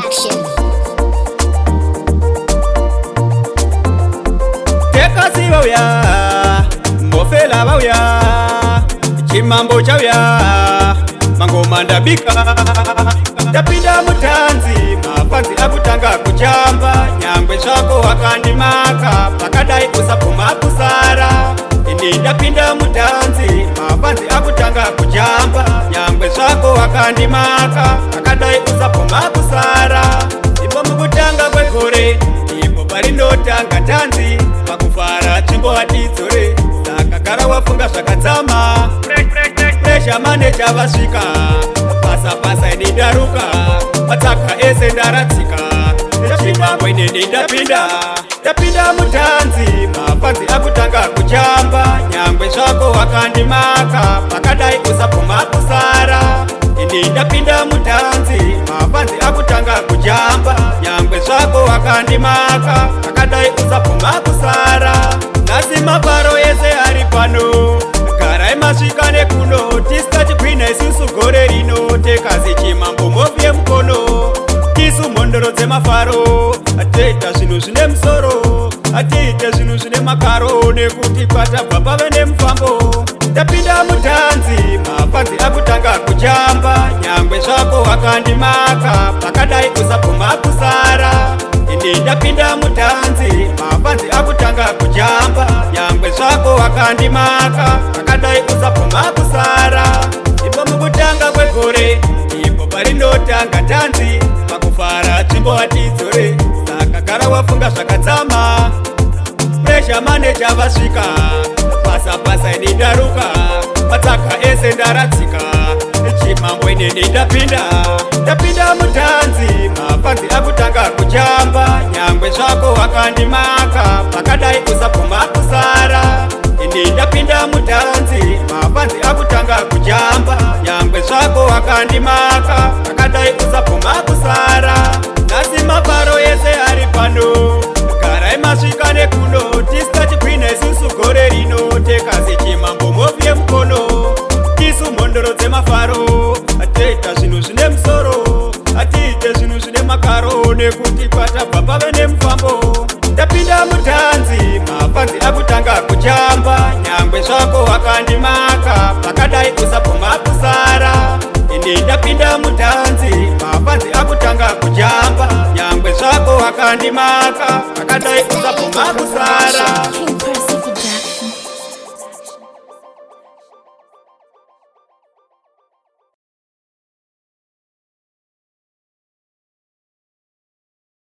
Production. Tekasi vauya, Mhofela vauya, chimambo chauya, mangoma ndabika. Ndapinda mudhanzi, mafans akutanga kujamba, nyangwe zvako wakandimaka, pakadai usabvuma kusara. Ini ndapinda mudhanzi, mafans akutanga kujamba, nyangwe zvako wakandimaka, pakadai usabvuma kusara. Ipo mukutanga kwegore, ipo parinotanga dhanzi, pakufara tsvimbo hatidzore, saka gara wafunga zvakadzama. Pressure Manager vasvika, pasa pasa ini ndaruka, matsaka ese ndaratsika, chimambo inini ndapinda. Ndapinda mudhanzi, mafans akutanga kujamba, nyangwe zvako wakandimaka, pakadai usabvuma kusara. Ini ndapinda mudhanzi, mafans akutanga kujamba, nyangwe zvako wakandimaka, pakadai usabvuma kusara. Nhasi mafaro ese ari pano, garai masvika nekuno, tisati gwina isusu gore rino, tekazi chimambo mofi yemukono. Tisu mhondoro dzemafaro, atoita zvinhu zvine musoro, atiite zvinhu zvine makaro, nekuti kwatabva pave nemufambo. Ndapinda mudhanzi, mafans akutanga kujamba, nyangwe zvako wakandimaka, pakadai usabvuma kusara. Ini ndapinda mudhanzi, mafans akutanga kujamba, nyangwe zvako wakandimaka, pakadai usabvuma kusara. Ipo mukutanga kwegore, ipo parinotanga dhanzi, pakufara tsvimbo hatidzore, saka gara wafunga zvakadzama. Pressure Manager vasvika, pasa pasa ini ndaruka, matsaka ese ndaratsika, chimambo inini ndapinda. Ndapinda mudhanzi, mafans akutanga kujamba, nyangwe zvako wakandimaka, pakadai usabvuma kusara. Ini ndapinda mudhanzi, mafans akutanga kujamba, nyangwe zvako wakandimaka, pakadai usabvuma kusara. Nhasi mafaro ese ari pano, garai masvika nekuno, tisati gwina isusu gore rino, tekazi chimambo mofi yemukono. Tisu mhondoro dzemafaro, atoita zvinhu zvine musoro, atiite zvinhu zvine makaro, nekuti kwatabva pave nemufambo. Ndapinda mudhanzi, mafans akutanga kujamba, nyangwe zvako wakandimaka, pakadai usabvuma kusara. Ini ndapinda mudhanzi, mafans akutanga kujamba, nyangwe zvako wakandimaka, pakadai usabvuma kusara. Production.